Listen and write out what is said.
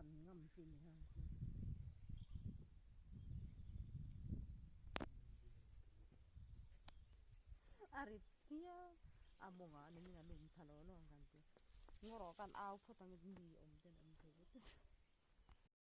Pan ngam chi ni ang khu. A rit hial a mawngah ni min a lum tha lo lo ang kan ti. Ngaw rawh kan au phawt ang i mi awm.